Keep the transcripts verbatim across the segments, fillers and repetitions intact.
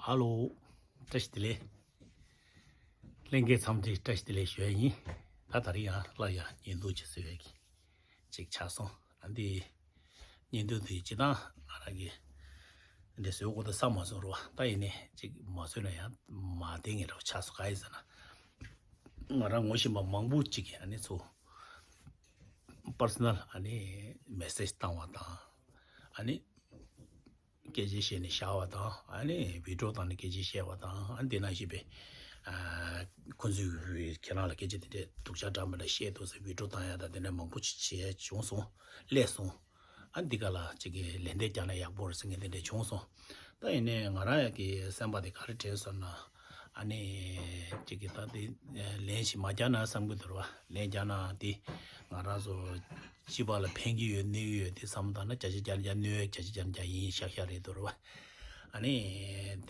ཧ་ལོ། བཀྲ་ཤིས་བདེ་ལེགས། ལྷན་རྒྱས་ཚང་མ་བཀྲ་ཤིས་བདེ་ལེགས་ཞུ་ཡ་ཡིན། ད་ད་རེས་ཡང་སླར་ཡང་བརྙན་ཐུང་ཅིག་བཟོ་ཡ་གི་ཅིག་ཆགས་སོང་། ཨ་འདི་བརྙན་ཐུང་དེ་སྤྱིར་བཏང་ང་རང་གི་འདི་བཟོ་དགོས་ད་བསམ་མ་སོང་རོ། ད་ཡིན་ནའི་ཅིག་མ་བཟོས་ན་ཡང་མ་བསྡད་ངེས་རོ་ཆགས་སོང་། ག་ཡིན་ཟེར་ན། ང་རང་ངོ་ཤེས་པ་མང་པོ་ཅིག་གིས་ཨ་ནི་ཚུར་པར་སོ་ནལ་ཨ་ནི་མེ་སེ་ཇི་བཏང་བ་དང་། ཨ་ནི་སྐད་ཆ་བཤད་ནས་བཞག་པ་དང་། ཨ་ནི་བི་ཌི་ཡོ་བཏང་ནས་སྐད་ཆ་བཤད་པ་དང་། ཨ་ནི་དེ་ནང་བཞིན་པའི་ཨ་ཁོང་ཚོས་ཁྱེད་རང་ལ་སྐད་ཆ་དེ་འདྲས་སྡུག་ཅག་འདྲ་མི་འདྲ་བཤད་འདུག་ཟེར་བི་ཌི་ཡོ་བཏང་ཡ་དང་དེ་འདྲ་མང་པོ་ཅིག་བྱས་བྱུང་སོང་། སླེབས་སོང་། ཨ་འདི་ག་ལ་ཅིག་གི་ལན་འདེབས་རྒྱག་ན་ཡག་པོ་རེད་ཟེར་མཁན་དེ་འདྲས་བྱུང་སོང་། ད་ཡིན་ནའི་ང་རང་ཡ་གི་སེམས་པ་དེ་ག་རེ་དྲན་སོང་ན། ཨ་ནི་ཅིག་གི་ད་དེ་ལན་ཞིག་མ་རྒྱག་ན་བསམ་གི་འདུག་ར་བ། ལན་རྒྱག་ན་དེ་ང་རང་ཚོ་སྤྱི་པ་ལ་ཕན་གི་ཡོད་གནོད་གི་ཡོད་དེ་བསམ་བཏང་ན་བརྒྱ་ཆ་བརྒྱ་ནས་བརྒྱ་གནོད་བརྒྱ་ཆ་བརྒྱ་ནས་བརྒྱ་ཡིན་ཤག་ཤག་རེད་འདུག་ར་བ། ཨ་ནི་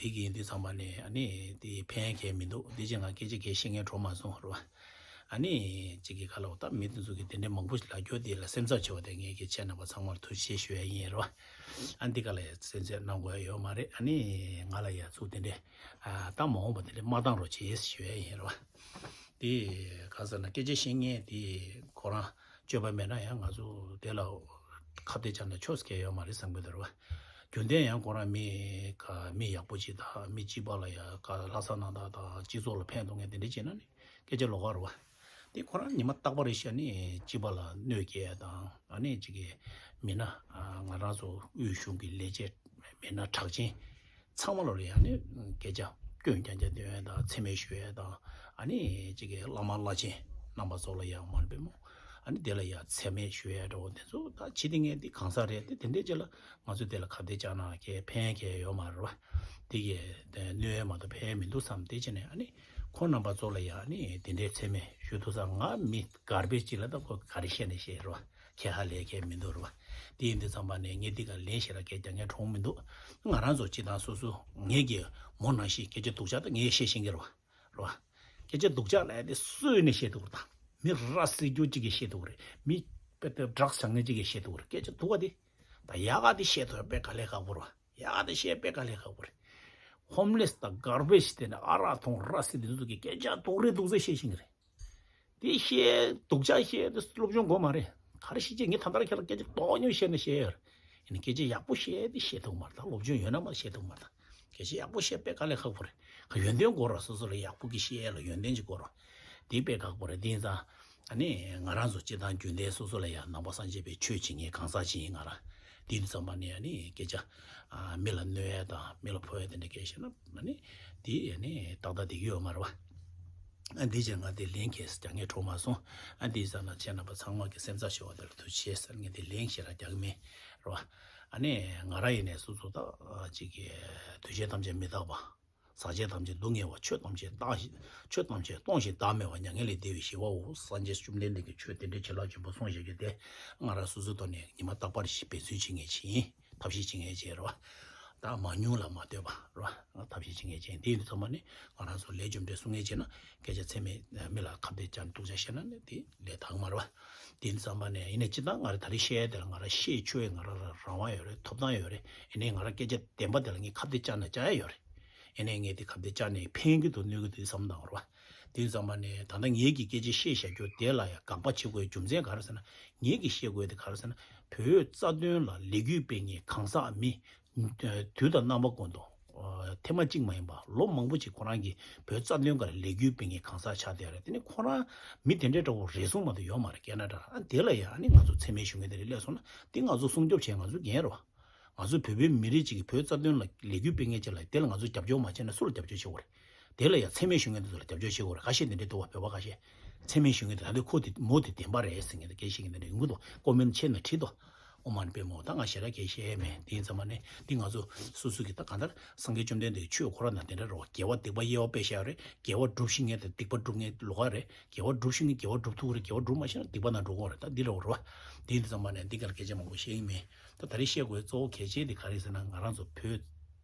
དེ་གི་ཡིན་དུས་ཚང་མ་ནས་ཨ་ནི་དེ་ཕན་གི་མི་འདུག་དེ་ཅིག་ང་སྐད་ཆ་གི་བཤད་མཁན་གྲོགས་མ་སོང་ར་བ། ཨ་ནི་གཅིག་གི་ཁ་ལོ་ད་མི་དེ་ཚོ་གི་དེ་འདྲའི་མང་པོ་ཞིག་ལབ་རྒྱུ་དེ་ལ་སེམས་འཚབ་ཆེ་བ་དེ་ངས་ཀྱི་ཁྱེད་རྣམ་པ་ཚང་མར་ཐུགས་རྗེ་ཆེ་ཞུ་ཡ་ཡིན་རོ། ཨ་འདི་ག་ལ་ཡ་སེམས་འཚབ་གནང་དགོས་ཡ་ཡོད་མ་རེད། ཨ་ནི་ང་ལ་ཡ་ཚུགས་དེ་འདྲའི་ཨ་ད་མ་འོངས་པ་དེ་འདྲའི་མ་བཏང་རོགས་བྱེད་ཞུ་ཡ་ཡིན་རོ། དེ་ག་ཟེར་ན་སྐད་ཆ་བཤད་མཁན་དེ་ཁོ་རང་སྤྱོད་པ་མེད་ན་ཡང་ང་ཚོ་དེ་ལ་ཁ་གཏད་བཅག་ན་ཆོག་ཟེར་མཁན་ཡོད་མ་རེད་བསམ་གི་འདུག་རོ། རྒྱུན་ལྡན་ཡང་ཁོ་རང་མི་ག་མི་ཡག་པོ་ཅིག་དང་མི་སྤྱི་པ་ལ་ཡ་ག་ལྷག་བསམ་རྣམ་དག་དང་སྤྱི་ཚོགས་ལ་ཕན་ཐོགས་མཁན་དེ་འདྲ་བྱས་ན་ནི་སྐད་ཆ་ལོགས་ཀ་རེད་བ། དེ་ཁོ་རང་ཉི་མ་རྟག་པར་བཤད་ནི་སྤྱི་པ་ལ་གནོད་སྐྱེལ་དང་། ཨ་ནི་ཅིག་གི་མི་སྣ་ང་རང་ཚོ་དབུས་གཞུང་གི་ལས་བྱེད་མི་སྣ་གྲགས་ཅན་ཚང་མ་ལ་རེད། ཨ་ནི་སྐད་ཆ་སྐྱོན་རྐྱང་རྐྱང་འདོན་ཡ་དང་མཚན་སྨད་ཞུ་ཡ་དང་། ཨ་ནི་ཅིག་གི་བླ་མ་བླ་ཆེན་རྣམ་པ་ཚོ་ལ་ཡང་མ་རེད་པས་མོ། ཨ་ནི་དེ་ལ་ཡང་མཚན་སྨད་ཞུ་ཡ་འདྲ་བོ་དེ་ཚོ་ད་བྱེད་དེ་ངས་འདི་གང་ཟག་རེད་དེ་དེ་འདྲའི་ཅིག་ལ་ང་ཚོ་དེ་ལ་ཁ་གཏད་བཅག་ན་གལ་ཕན་གལ་ཡོད་མ་རེད་བ། དེ་གས་དེ་གནོད་ཡ་མ་གཏོགས་ཕན་མི་འདུག་བསམ་དེ་བྱས་ནས། ཨ་ནི་ཁོང་རྣམ་པ་ཚོ་ལ་ཡང་ཨ་ནི་དེ་འདྲའི་མཚན་སྨད་ཞུ་ཐུབ་ས། ང་མི་གར་པེཇ་ཅིག་ལ་ད་ཁོ་ག་རེ་བཤད་ནས་བཤད་རེད་བ། ཁྱད་ཧ་ལས་ཁྱད་མི་འདུག་རེད་བ། དེ་ཡིན་དུས་ཙམ་པ་ནས་ངས་འདི་ག་ལན་ཞེ་དྲག་སྐད་རྒྱག་མཁན་གྲོངས་མི་འདུག་ང་རང་ཚོ་སྤྱི་བཏང་སོ་སོ་ངེད་ཀྱི་མོ་ནང་བཞིན་སྐད་ཆ་སྡུག་ཅག་ད་ངས་བཤད་ཤེས་ཀྱི་རེད་བ། རེད་བ། སྐད་ཆ་སྡུག་ཅག་ལབ་ཡ་དེ་སུ་ཡིན་ནས་བཤད་ཐུབ་ཀྱི་རེད། ད་མི་ར་བཟི་རྒྱུ་གཅིག་གིས་བཤད་ཐུབ་ཀྱི་རེད། མི་དཔེ་དེ་ཌྲག་སི་བྱ་མཁན་གཅིག་གིས་བཤད་ཐུབ་ཀྱི་རེད། སྐད་ཆ་སྡུག་པ་དེ། ད་ཡག་ག་དེ་བཤད་ཐུབ་ཡ་དཔེ་དཀའ་ལས་ཁག་པོ་རེད་བ། ཡག་ག་དེ་བཤད་དཔེ་དཀའ་ལས་ཁག་པོ་རེད། ཧོམ་ལེ་སི་དང་གར་བེཇ་དེ་ནས་ཨ་རག་འཐུང་ར་བཟི་དེ་ཚོ་གི་སྐད་ཆ་སྡུག་རེད་འདུག་ཟེར་བཤད་ཤེས་ཀྱི་རེད། དེ་བཤད་སྡུག་ཅག་བཤད་དེ་སློབ་སྦྱོང་དགོས་མ་རེད། ག་རེ་བཤད་ཀྱི་ངས་ད་ལྟ་ཁྱེད་ལ་སྐད་ཆ་ཏོག་ཉུང་བཤད་ན་བཤད་ཡོད་རེད། ཡིན་ནའི་སྐད་ཆ་ཡག་པོ་བཤད་དེ་བཤད་ཐུབ་མ་རེད། ད་སློབ་སྦྱོང་ཡོད་ན་མ་བཤད་ཐུབ་མ་རེད། ད་སྐད་ཆ་ཡག་པོ་བཤད་དཔེ་དཀའ་ལས་ཁག་པོ་རེད། ཡོན་ཏན་དགོས་ར། སོ་སོ་ལ་ཡག་པོ་གི་བཤད་ཡ་ལ་ཡོན་ཏན་ཅིག་དགོས་ར། དེ་དཔེ་ཁག་པོ་རེད། དེ་ཡིན་ཙང་ཨ་ནི་ང་རང་ཚོ་སྤྱིར་བཏང་རྒྱུན་ལྡན་སོ་སོ་ལ་ཡང་ནང་པ་སངས་རྒྱས་པའི་ཆོས་བྱེད་མཁན་གང་ཟག་ཅིག་ཡིན་ང་རང་། དེ་ཡིན་ཙམ་པ་ནས་ཨ་ནི་སྐད་ཆ་ཨ་མི་ལ་གནོད་ཡ་དང་མི་ལ་ཕོག་ཡ་དེ་འདྲ་སྐད་བཤད་ན་ཨ་ནི་དེ་ཨ་ནི་ཏག་ཏག་བསྡད་ཀྱི་ཡོད་མ་རེད་བ། ཨ་འདི་བྱས་ང་དེ་ལན་གྱིས་རྒྱག་མཁན་གྲོངས་མ་སོང་། ཨ་འདི་ཙམ་ན་ཁྱེད་རྣམ་པ་ཚང་མ་གི་སེམས་འཚབ་ཞུ་བ་དེ་ལ་ཐུགས་རྗེ་ཆེ་ཟེར། ངས་དེ་ལན་ཞེ་དྲག་རྒྱག་གི་མེད་རེད་བ། ཨ་ནི་ང་རང་ཡིན་ནས་སོ་སོ་ད་ཅིག་གི་འདུས་བྱས་ཐམས་ཅད་མི་རྟག་པ། ཟག་བཅས་ཐམས་ཅད་སྡུག་བསྔལ་བ། ཆོས་ཐམས་ཅད་བཏང་ཞིང་ཆོས་ཐམས་ཅད་སྟོང་ཞིང་བདག་མེད་པ། མྱ་ངན་ལས་འདས་པའི་ཞི་བའོ། སངས་རྒྱས་བཅོམ་ལྡན་འདས་ཀྱིས་ཆོས་དེ་འདྲའི་བྱིན་རླབས་ཆེན་པོ་གསུངས་བཞག་རྒྱུ་དེ་ང་རང་སོ་སོའི་ཐོག་ནས་ཉི་མ་རྟག་པར་ཞིག་འབད་བརྩོན་བྱེད་མཁན་ཅིག་ཡིན། ཐབས་ཤེས་བྱེད་མཁན་ཅིག་རེད་བ། ད་མང་ཉུང་ལ་མ་ལྟོས་པ་རེད་བ། ཐབས་ཤེས་བྱེད་མཁན་ཅིག་ཡིན། དེ་ཡིན་དུས་ཙམ་པ་ནས་ང་རང་ཚོ་ལས་རྒྱུ་འབྲས་གསུང་མཁན་བྱས་ན་སྐད་ཆ་མཚན་སྨད་མི་ལ་ཁ་གཏད་བཅག་ནས་སྡུག་ཅག་བཤད་ན་ནི་དེ་ལས་དག་མ་རེད་བ། དེ་ཡིན་དུས་ཙམ་པ་ནས་ཡིན་ནའི་སྤྱིར་བཏང་ང་རང་ད་རེས་བཤད་ཡ་དེ་ལ་ང་རང་བཤད་ཆོག་ཡ་ང་རང་ལ་རང་དབང་ཡོད་རེད། ཐོབ་ཐང་ཡོད་རེད། ཡིན་ནའི་ང་རང་སྐད་ཆ་བདེན་པ་དེ་ལ་ངས་ཁ་གཏད་བཅག་ན་བཅག་ཡ་ཡོད་རེད། ཡིན་ནའི་ངས་དེ་ཁ་གཏད་བཅག་ནས་ཕན་གྱི་འདུག་གནོད་ཀྱི་འདུག་བསམ་བཏང་བ་རེད་བ། དེ་ཙམ་པ་ནས་ད་ལྟ་ངེད་ཀྱིས་སྐད་ཆ་བཤད་བཞག་རྒྱུ་དེ་ལ་ཡང་དགག་པ་བྱེད་དགོས་རྒྱུ་མཚན་ག་རེ་ཟེར་ན། ངེད་ཀྱིས་བཤད་དགོས་དེ་ག་རེ་ཟེར་ན། བོད་རྩ་དོན་ལ་ལས་འགུལ་སྤེལ་མཁན་གང་ཟག་མི་དུས་དང་རྣམ་པ་ཀུན་ཏུ་ཐེངས་མ་གཅིག་མ་ཡིན་པ་ལོ་མང་པོ་ཅིག་ཁོ་རང་གིས་བོད་རྩ་དོན་སྒང་ལ་ལས་འགུལ་སྤེལ་མཁན་གང་ཟག་ཆགས་བསྡད་རེད། དེ་ནི་ཁོ་རང་མི་དེ་འདྲའི་འདྲ་བོ་རེ་ཟུང་མ་གཏོགས་ཡོད་མ་རེད། སྐད་ན་འདྲ་ཨ་དེ་ལ་ཡང་ཨ་ནི་ང་ཚོ་མཚན་སྨད་ཞུ་མཁན་དེ་རེད་སླེབས་སོང་ན་དེ་ང་ཚོ་སྲུང་སྐྱོབ་བྱེད་ང་ཚོ་འགན་རེད་བ། ང་ཚོ་བོད་པའི་མི་རིགས་གཅིག་གིས་བོད་རྩ་དོན་ལ་ལས་འགུལ་སྤེལ་མཁན་ཅིག་ལ་དེ་ལ་ང་ཚོ་རྒྱབ་སྐྱོར་མ་བྱས་ན་སུ་ལ་རྒྱབ་སྐྱོར་བྱེད་དགོས་རེད། དེ་ལ་ཡང་མཚན་སྨད་ཞུ་མཁན་དེ་ཚོ་ལ་རྒྱབ་སྐྱོར་བྱེད་དགོས་རེད། ཁ་ཤས་དེ་འདྲའི་འདུག་བ། བོད་པ་ཁ་ཤས་མཚན་སྨད་ཞུ་མཁན་དེ་ད་ལྟ་ཁོ་དེ་མོ་དེ་བདེན་པ་རེད་ཟེར་མཁན་དེ་སྐད་ཆ་བཤད་མཁན་དེ་འདྲ་ཡོང་གི་འདུག་ཀོ་མེན་ཊི་ཆེ་ན་བྲིས་འདུག་ཨོ་མ་ནི་པད་མོ། ད་ང་ཞེ་དྲག་སྐད་བཤད་མེད། དེ་ཡིན་ཙམ་པ་ནས་འདི་ང་ཚོ་སོ་སོ་གི་ད་གང་ལྟར་སངས་རྒྱས་བཅོམ་ལྡན་འདས་ཆོས་ཁོ་རང་ནང་དེ་འདྲ་རེད་བ། དགེ་བ་སྡིག་པ་དབྱེ་བ་དཔེ་བཤད་རེད། དགེ་བ་སྒྲུབ་ཤེས་མཁན་དང་སྡིག་པ་སྒྲུབ་མཁན་ལོགས་ཀ་རེད། དགེ་བ་སྒྲུབ་ཤེས་མཁན་དགེ་བ་སྒྲུབ་ཐུབ་རེད། དགེ་བ་སྒྲུབ་མ་ཤེས་ན་སྡིག་པ་ནང་འགྲོ་གི་རེད། ད་འདི་རེད་བ། དེ་ཡིན་ཙམ་པ་ནས་འདི་གར་སྐད་ཆ་མང་པོ་བཤད་ཀྱི་མེད། ད་ད་རེས་བཤད་དགོས་གཙོ་བོ་གལ་ཆེ་དེ་ག་རེ་ཟེར་ན། ང་རང་ཚོ་བོད་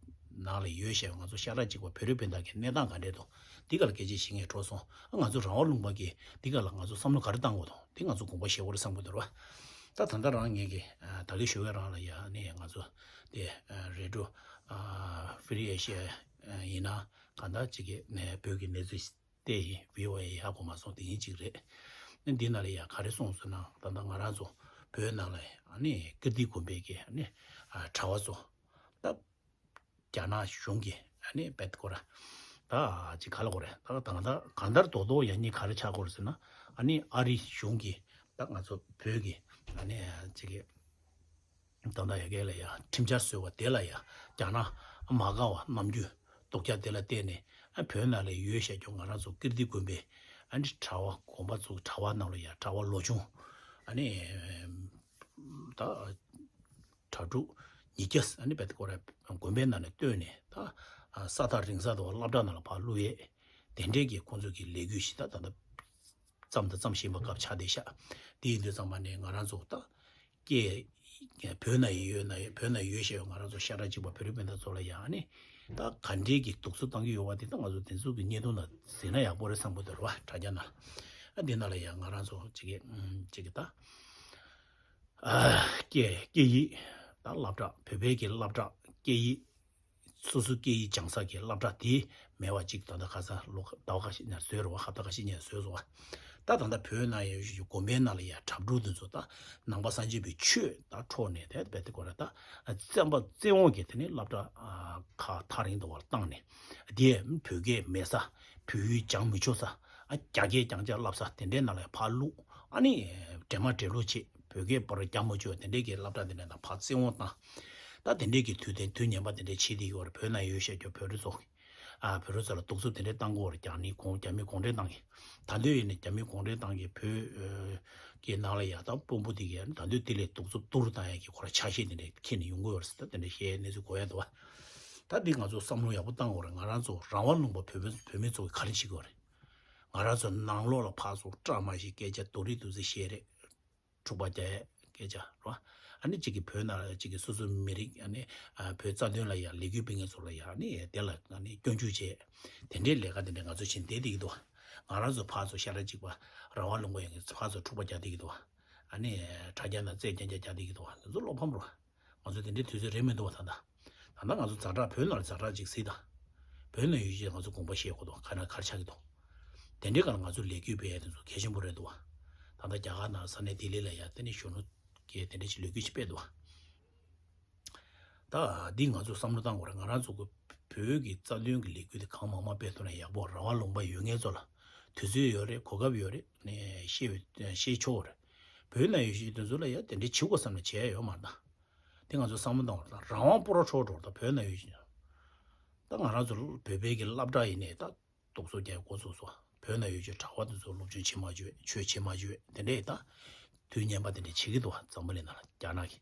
ནང་ལ་ཡོད་བཤད་པ་ང་ཚོ་ཤ་ཁྲག་གཅིག་པ་བོད་རིགས་སྤུན་ཟླ་གི་གནས་སྟངས་ག་འདྲས་འདུག་འདི་ག་ལ་སྐད་ཆ་བཤད་མཁན་འགྲོ་སོང་། ཨ་ང་ཚོ་རང་དབང་ལུང་པ་གི་འདི་ག་ལ་ང་ཚོ་བསམ་བློ་ག་རེ་བཏང་དགོས་འདུག་འདི་ང་ཚོ་དགོངས་པ་བཞེས་དགོས་རེད་བསམ་གི་འདུག་ར། ད་ད་ལྟ་རང་ངེད་ཀྱི་ད་གིན་ཞོགས་ཀས་རང་ལ་ཡ་ནས་ང་ཚོ་དེ་རེ་ཌི་ཡོ་ཧྥི་རི་ཨེ་ཤི་ཡ་ ཡིན་ན་གང་ལྟར་ཅིག་གི་ནས་བོད་ཀྱི་གནས་ཚུལ་བལྟས་ཡིན། བི་ཨོ་ཨེ་ཡག་པོ་མ་སོང་དེ་ཡིན་ཅིག་རེད། འདི་ནང་ལ་ཡ་ག་རེ་གསུངས་སོང་ན་ད་ལྟ་ང་རང་ཚོ་བོད་ནང་ལ་ཨ་ནི་ཀིརྟི་དགོན་པའི་གི་ཨ་ནི་གྲྭ་བ་ཚོ་ད་རྒྱ་ནག་གཞུང་གི་ཨ་ནི་བེད་ཀོ་ར་ད་ཅི་ག་ལ་གོ་རེད། ད་གང་ལྟར་གང་ལྟར་རྡོག་རྡོག་ཡང་གཉིས་ག་རེ་ཆགས་གོ་རེད་ཟེར་ན། ཨ་ནི་ཨ་རི་གཞུང་གི་ད་ང་ཚོ་བོད་ཀྱི་ཨ་ནི་ཅི་གི་ད་ལྟ་ཡ་གི་ལ་ཡ་ཁྲིམས་འཆར་བཟོས་པ་དེ་ལ་ཡ་རྒྱ་ནག་མ་དགའ་བ་ནམ་རྒྱུན་སྡུག་ཅག་དེ་ལ་བརྟེན་ནས་ཨ་བོད་ནང་ལ་ཡོད་བཤད་རྒྱུ་ང་རང་ཚོ་ཀིརྟི་དགོན་པའི་ཨ་ནི་གྲྭ་བ་དགོན་པ་ཚོ་གྲྭ་བ་ནང་ལ་ཡ་གྲྭ་བ་ལོ་ཆུང་ཨ་ནི་ད། གྲྭ་ཕྲུག་ཉིས་བརྒྱ་ཨ་ནི་བེད་ཀོ་ར་དགོན་པའི་ནང་ནས་བཏོན་ནས་ད་ས་ཐག་རིང་ས་དང་སློབ་གྲྭ་ནང་ལ་ཕར་བླུག་ཡས་དེ་འདྲས་ཀྱི་ཁོང་ཚོ་གི་ལས་འགུལ་ཞིག་ད་ད་ལྟ་བརྩམས་དང་བརྩམ་བཞིན་པ་སྐབས་ཆགས་བསྡད་ཤག་དེ་ཡིན་དུས་ཙམ་པ་ནས་ང་རང་ཚོ་ད་སྐད་བོད་ན་ཡོད་ན་ཡོད་བོད་ན་ཡོད་ཞེས་ང་རང་ཚོ་ཤ་ཁྲག་གཅིག་པ་བོད་རིགས་སྤུན་ཟླ་ཚོ་ལ་ཡང་ཨ་ནི་ད་ག་འདྲས་ཀྱི་གདུག་རྩུབ་བཏང་གི་ཡོད་པ་དེ་ད་ང་ཚོ་དེ་ཚོ་གི་བརྙན་ཐུང་ནང་གཟིགས་ན་ཡག་པོ་རེད་བསམ་གི་འདུག་རེད་བ། དྲ་རྒྱ་ནང་ཨ་འདི་ནང་ལ་ཡང་ང་རང་ཚོ་གཅིག་གི་གཅིག་གི་ད། སྐད་སྐད་ཡིག་དང་སློབ་གྲྭ་བོད་པའི་གི་སློབ་གྲྭ་སྐད་ཡིག་སོ་སོའི་སྐད་ཡིག་སྦྱང་ས་གི་སློབ་གྲྭ་དེ་མེད་པ་ཅིག་ད་ལྟ་ཁ་སང་ལོ་ཟླ་བ་ཁ་ཤས་ནས་བཟོས་རེད་བ། ཧབ་ཏ་ཁ་ཤས་ནས་བཟོས་སོང་བ། ད་ད་ལྟ་བོད་ནང་ཡང་ཞུ་རྒྱུ་དགོན་པའི་ནང་ལ་ཡང་གྲྭ་ཕྲུག་དེ་ཚོ་ད་ནང་པ་སངས་རྒྱས་པའི་ཆོས་ད་འཕྲོག་ནས་དེ་བེད་དེ་གོ་ར་ད་བཙན་པ་བཙན་དབང་གིས་དེ་ནས་སློབ་གྲྭ་ཁག་ཐག་རིང་དུ་བར་བཏང་ནས་དེ་བོད་སྐད་མེད་ས་བོད་ཡིག་སྦྱང་མི་ཆོག་ས་ཨ་རྒྱ་སྐད་རྐྱང་རྐྱང་བསླབ་ས་དེ་འདྲའི་ནང་ལ་ཕར་བླུག་ཨ་ནི་འདྲེ་མ་འདྲེ་ལུག་བྱེད། བོད་སྐད་པར་རྒྱག་མ་བཅུག་དེ་འདྲའི་གི་སློབ་གྲྭ་དེ་འདྲ་དང་ཕར་བཙན་དབང་བཏང་། ད་དེ་འདྲའི་གི་དུས་དེ་དུས་ངན་པ་དེ་འདྲའི་བྱེད་དེ་ཡོད་རེད། བོད་ན་ཡོད་བཤད་རྒྱུ་བོད་རིགས་ཚོ་ཨ་བོད་རིགས་ཚོ་ལ་གདུག་རྩུབ་དེ་འདྲའི་བཏང་གི་ཡོད་རེད། རྒྱ་ནི་གུང་རྒྱ་མི་གུང་ཁྲན་ཏང་གི་ད་འདོད་ཡིན་ནས་རྒྱ་མི་གུང་ཁྲན་ཏང་གི་བོད་ཀྱི་ནང་ལ་ཡ་ད་དཔོན་པོ་དེ་གི་ད་འདོད་དེ་ལས་གདུག་རྩུབ་ཏུ་རུ་བཏང་ཡ་གི་ཁོ་ར་ཆ་ཤས་དེ་འདྲའི་ཁྱེར་ནས་ཡོང་གི་ཡོད་རེད་ཟེར། ད་དེ་འདྲའི་བཤད་གནས་ཚུལ་གོ་ཡ་འདུག་བ། ད་འདི་ང་ཚོ་བསམ་བློ་ཡག་པོ་བཏང་དགོས་རེད། ང་རང་ཚོ་རང་དབང་ལུང་པ་བོད་མི་བོད་མི་ཚོ་གི་ག་རེ་བྱེད་དགོས་རེད། ང་རང་ཚོ་ནང་ལོགས་ལ་ཕར་ཚུར་བཀྲ་མ་ཤིས་སྐད་ཆ་རྡོ་རིག་རྡོ་རྩིག་བཤད་རེད། འཁྲུག་པ་རྒྱག་ཡས་སྐད་ཆ་རོ། ཨ་ནི་གཅིག་གིས་བོད་ནང་ལ་གཅིག་གིས་སོ་སོའི་མི་རིགས་ཨ་ནི་ཨ་བོད་རྩ་དོན་ལ་ཡང་ལས་འགུལ་སྤེལ་མཁན་ཚོ་ལ་ཡང་ཨ་ནི་དེ་ལ་ཨ་ནི་སྐྱོན་འཛུགས་བྱས། དེ་འདྲའི་ལས་ཀ་དེ་འདྲ་ང་ཚོ་བྱེད་བསྡད་ཀྱི་འདུག་ང་རང་ཚོ་ཕར་ཚུར་ཤ་ཁྲག་གཅིག་པ་རང་དབང་ལུང་པ་ཡོད་མཁན་ཚོ་ཕར་ཚུར་འཁྲུག་པ་རྒྱག་བསྡད་ཀྱི་འདུག་ཨ་ནི་དྲ་རྒྱ་ནང་རྩེད་རྒྱག་རྒྱག་རྒྱག་བསྡད་ཀྱི་འདུག་དེ་ཚོ་བློ་ཕམ་རོ། ང་ཚོ་དེ་འདྲའི་དུས་ཚོད་རེད་མི་འདུག་བ། ད་ལྟ། ད་ལྟ་ང་ཚོ་ཛ་དྲག་བོད་ནང་ལ་ཛ་དྲག་ཅིག་གཟིགས་དང་། བོད་ནང་ཡོད་ཅེས་ང་ཚོ་དགོངས་པ་བཞེས་དགོས་འདུག་ཁ་ན་གར་ཆགས་ཀྱི་འདུག་དེ་འདྲའི་སྒང་ལ་ང་ཚོ་ལས་འགུལ་སྤེལ་ཡ་དེ་ཚོ་གལ་ཆེན་པོ་རེད་འདུག་བ། ད་ལྟ་རྒྱ་གར་ནང་ས་གནས་ལྡི་ལི་ལ་ཡ་དེ་ནས་གཞོན་ནུ་གིས་དེ་འདྲ་ཅིག་ལས་འགུལ་ཅིག་སྤེལ་འདུག་བ། ད་འདི་ང་ཚོ་བསམ་བློ་བཏང་དགོས་རེད། ང་རང་ཚོ་གི་བོད་ཀྱི་རྩ་དོན་གྱི་ལས་འགུལ་དེ་གང་མང་མང་སྤེལ་ཐུབ་ན་ཡག་པོ། རང་དབང་ལུང་པ་ཡོད་མཁན་ཚོ་ལ་དུས་ཚོད་ཡོད་རེད། གོ་སྐབས་ཡོད་རེད། ནས་ཤེས་ཤེས་ཆོག་རེད། བོད་ནང་ཡོད་ཤེས་དེ་ཚོ་ལ་ཡ་དེ་འདྲ་བྱེད་དགོས་བསམ་ནས་བྱས་ཡོད་མ་རེད་ད། དེ་ང་ཚོ་བསམ་བློ་བཏང་བ་དང་རང་དབང་སྤོ་ར་འཕྲོག་འགྲོ་ད་བོད་ན་ཡོད་ཅིང་། ད་ང་རང་ཚོ་བོད་པའི་གི་སློབ་གྲྭ་ཡིན་ནའི་ད་རྡོག་རྩུབ་རྒྱག་འགོ་ཚུགས་སོང་། བོད་ན་ཡོད་ཅིང་གྲྭ་པ་དེ་ཚོ་སློབ་སྦྱོང་བྱེད་མ་བཅུག་ཆོས་བྱེད་མ་བཅུག་དེ་འདྲས་ད་དུས་ངན་པ་དེ་འདྲས་བྱེད་ཀྱི་འདུག་བ། འཛམ་བུ་གླིང་ནང་ལ་རྒྱ་ནག་གི་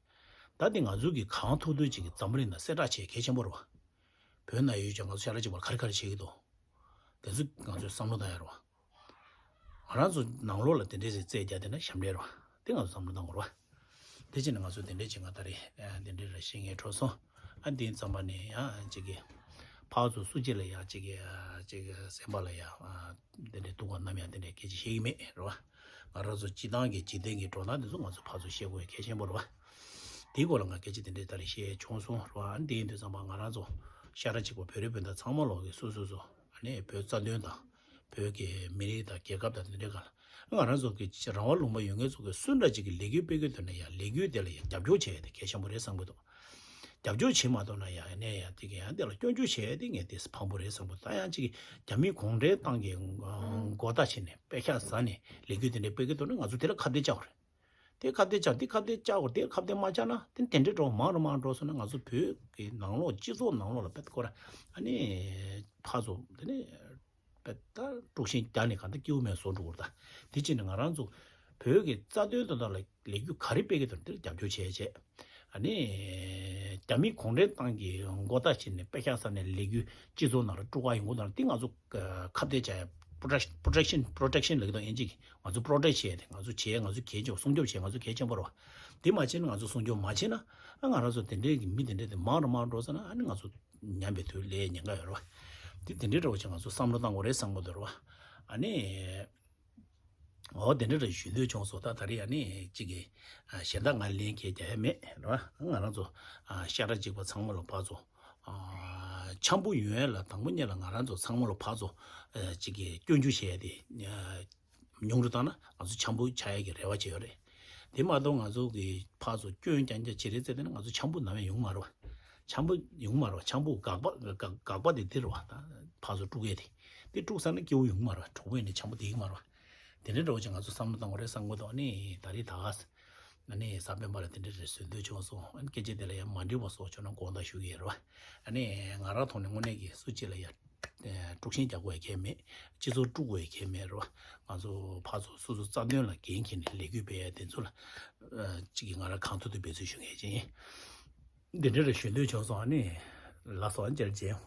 ད་དེ་ང་ཚོ་གི་གང་ཐུབ་ཐུབ་ཅིག་གི་འཛམ་བུ་གླིང་ནང་གསལ་བསྒྲགས་བྱེད་གལ་ཆེན་པོ་རེད་བ། བོད་ན་ཡོད་ཅིང་ང་ཚོ་ཤ་ཁྲག་གཅིག་པ་ག་རེ་ག་རེ་བྱེད་ཀྱི་འདུག་དེ་ཚོ་ང་ཚོས་བསམ་བློ་བཏང་ཡ་རེད་བ། ང་རང་ཚོ་ནང་ལོགས་ལ་དེ་འདྲའི་རྩེད་རྒྱག་བསྡད་ན་ཞབས་འདྲེན་རེད་བ། དེ་ང་ཚོ་བསམ་བློ་བཏང་དགོས་རེད་བ། དེ་བྱས་ནས་ང་ཚོ་དེ་འདྲའི་བྱེད་ང་ད་རེས་དེ་འདྲའི་ར་བཤད་ངེས་འགྲོ་སོང་། ཨ་འདི་ཙམ་པ་ནས་ཡང་གཅིག་གི་ཕར་ཚུར་སུ་གཅིག་ལ་ཡང་གཅིག་གི་གཅིག་གི་སེམས་པ་ལ་ཡང་དེ་འདྲའི་སྡུག་པ་ནམ་ཡང་དེ་འདྲའི་སྐད་ཆ་བཤད་ཀྱི་མེད་རེད་བ། ང་རང་ཚོ་སྤྱི་བཏང་གི་འཇིག་རྟེན་གྱི་འགྲོ་སྟངས་དེ་ཚོ་ང་ཚོ་ཕར་ཚུར་བཤད་དགོས་ཡ་གལ་ཆེན་པོ་རེད་བ། དེའི་སྐོར་ལ་ང་སྐད་ཆ་དེ་འདྲའི་ད་རེས་བཤད་བྱུང་སོང་རེད་བ། ཨ་འདི་ཡིན་དུས་ཙམ་པ་ང་རང་ཚོ་ཤ་ཁྲག་གཅིག་པ་བོད་རིགས་སྤུན་ཟླ་ཚང་མ་ལོག་གི་སོ་སོ་སོ་ཨ་ནི་བོད་རྩ་དོན་དང་བོད་ཀྱི་མི་རིགས་དང་རྒྱལ་ཁབ་དང་དེ་འདྲའི་སྒང་ལ་ང་རང་ཚོ་གི་རང་དབང་ལུང་པ་ཡོད་མཁན་ཚོ་གི་སུ་འདྲ་ཅིག་གི་ལས་འགུལ་སྤེལ་གི་འདུག་ན་ཡང་ལས་འགུལ་དེ་ལ་ཡང་རྒྱབ་སྐྱོར་བྱས་ཏེ་གལ་ཆེན་པོ་རེད་བསམ་གི་འདུག་རྒྱབ་སྐྱོར་བྱེད་མ་ཐུབ་ན་ཡང་ནས་ཡང་དེ་གི་ཡང་དེ་ལ་སྐྱོན་བརྗོད་བྱས་ཏེ་ངས་དེ་ཕངས་པོ་རེད་བསམ་གི་འདུག་ད་ཡང་ཅིག་རྒྱ་མི་གུང་ཁྲན་ཏང་གི་མགོ་ལྟ་བྱས་ནས་པད་ཤག་ཟ་ནས་ལས་འགུལ་དེ་འདྲ་སྤེལ་གི་འདུག་ན་ང་ཚོ་དེ་ལ་ཁ་གཏད་བཅག་དགོས་རེད། དེ་ཁ་གཏད་བཅག་དེ་ཁ་གཏད་བཅག་དགོས་དེ་ཁ་གཏད་མ་བཅག་ན་དེ་དེ་འདྲའི་འགྲོ་མང་རུ་མང་རུ་འགྲོ་སོང་ན་ང་ཚོ་བོད་ཀྱི་ནང་ལོགས་སྤྱི་ཚོགས་ནང་ལོགས་ལ་དཔེ་ཁོ་ར་ཨ་ནི་ཕར་ཚུར་དེ་ནས་དཔེ་ད་དཀྲུག་ཤིང་རྒྱག་ནས་གང་ལྟར་སྐྱིད་པོ་མེད་བཟོ་འགྲོ་གི་རེད་ད། དེ་བྱས་ནས་ང་རང་ཚོ་བོད་ཀྱི་རྩ་དོན་དོན་དག་ལ་ལས་འགུལ་ག་རེ་སྤེལ་གི་འདུག་དེར་རྒྱབ་སྐྱོར་བྱས་བྱས། ཨ་ནི། རྒྱ་མི་གུང་ཁྲན་ཏང་གི་མགོ་ལྟ་བྱས་ནས་པད་ཤག་ཟ་ནས་ལས་འགུལ་སྤྱི་ཚོགས་ནང་ལ་དཀྲུག་པ་ཡོང་གི་འདུག་ན་དེ་ང་ཚོ་ཁ་གཏད་བཅག་ཡ་protection protection protection ལབ་ཀྱི་འདུག་ཨིན་ཇི་གི་ང་ཚོ་protect བྱས་ཏེ་ང་ཚོ་བྱས་ང་ཚོ་གལ་ཆེ་བ་སྲུང་སྐྱོབ་བྱས་ང་ཚོ་གལ་ཆེན་པོ་རེད་བ། དེ་མ་བྱས་ན་ང་ཚོ་སྲུང་སྐྱོབ་མ་བྱས་ན་ཨ་ང་རང་ཚོ་དེ་འདྲའི་གི་མི་དེ་འདྲའི་དེ་མང་རུ་མང་རུ་འགྲོ་ས་ན་ཨ་ནི་ང་ཚོ་ཉམས་པའི་དུས་ལས་ཉེན་ཁ་ཡོད་རེད་བ། དེ་དེ་འདྲའི་འདྲ་བོ་ཅིག་ང་ཚོ་བསམ་བློ་བཏང་དགོས་རེད་བསམ་གི་འདུག་རེད་བ། ཨ་ནི། འོ་དེ་འདྲ་རེ་ཞུ་འདོད་བྱུང་སོང་། ད་ད་རེས་ཡ་ནི་གཅིག་གི་གཞན་དག་ང་ལན་འཁེལ་རྒྱ་ཡ་མེད་རེད་བ། ང་རང་ཚོ་ཤ་ཁྲག་གཅིག་པ་ཚང་མ་ལ་ཕར་ཚུར་ འཆམ་པོ་ཡོང་ཡ་ལ་དང་པོ་ཉིད་ལ་ང་རང་ཚོ་ཚང་མ་ལ་ཕར་ཚུར་ཨ་ཅིག་གི་སྐྱོན་བརྗོད་བྱས་ཏེ་ཉུང་རུ་བཏང་ན་ང་ཚོ་འཆམ་པོ་ཆགས་ཡ་གི་རེ་བ་བྱེད་ཡོད་རེད། དེ་མ་གཏོགས་ང་ཚོ་གི་ཕར་ཚུར་སྐྱོན་རྐྱང་རྐྱང་བྱེད་རེས་བྱས་ཏེ་ན་ང་ཚོ་འཆམ་པོ་ནམ་ཡང་ཡོང་མ་རེད་བ། འཆམ་པོ་ཡོང་མ་རེད་བ། འཆམ་པོ་དགག་པ་དགག་དགག་པ་དེ་དེ་རེད་བ། ད་ཕར་ཚུར་དཀྲུག་ཡས་དེ་དེ་དཀྲུག་ཚར་ན་སྐྱིད་པོ་ཡོང་མ་རེད་བ། གྲོགས་པོ་ཡིན་ནའི་འཆམ་པོ་དེ་ཡིན་མ་རེད་བ། དེ་འདྲའི་འདྲ་བོ་ཅིག་ང་ཚོ་བསམ་བློ་བཏང་དགོས་རེད་བསམ་གི་འདུག་ཨ་ནི་ད་རེས་ད་ག་ཨ་ནི་གཟའ་སྤེན་པ་ལ་དེ་འདྲ་རེ་བཟོ་འདོད་བྱུང་སོང་། ཨ་ནི་སྐད་ཆ་དེ་ལ་ཡང་མ་འགྲིག་པ་བཟོ་བྱུང་ན་དགོངས་དག་ཞུ་གི་ཡོད་རེད་བ། ཨ་ནི་ང་རང་ཐོག་ནས་དངོས་གནས་ཀྱི་སུ་གཅིག་ལ་ཡང་དཀྲུག་ཤིང་རྒྱག་དགོས་ཡ་གང་ཡང་མེད། སྤྱི་ཚོགས་དཀྲུག་དགོས་ཡ་གང་ཡང་མེད་རེད་བ། ང་ཚོ་ཕར་ཚུར་སོ་སོ་རྩ་དོན་ལ་འགན་འཁྱེར་ནས་ལས་འགུལ་སྤེལ་ཡ་དེ་ཚོ་ལ་ཨ་གཅིག་གིས་ང་རང་གང་ཐུབ་ཐུབ་འབད་བརྩོན་ཞུ་མཁན་ཅིག་ཡིན། འདི་འདྲ་རེ་ཞུ་འདོད་བྱུང་སོང་། ཨ་ནི་ལགས་སོ། ཨ་ནི་བཅར་རྗེས།